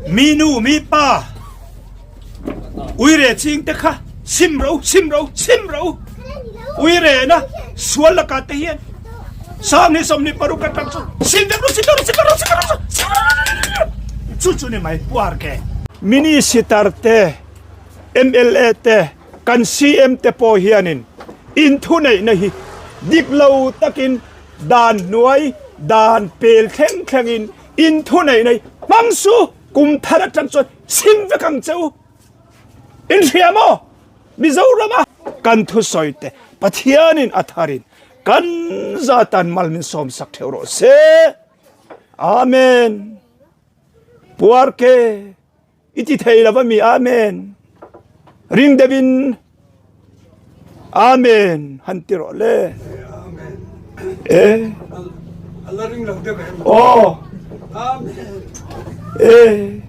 Mi nu mi pa uire ching te kha sim ro sim ro sim ro uire na sual laka te hian sang ni som ni paruk atang chu sim vek ro sim ro sim ro sim ro sim ro chu chu ni mai puar ke minister te MLA te kan CM te pawh hianin in thuneihna hi dik lo takin dan hnuai dan pel thleng thlengin in thuneihna hi hmang su kum thar atang chuan sim vek ang che u in hria maw Mizorama kan thusawi te Pathianin a tharin kan zatan mal min sawm sak theuh rawh se Amen Puar ke I ti thei lo a mi Amen. Ring deuh in Amen han ti rawh le. Amen. E. Ala ring lo deuh em. Oh. Amen. E.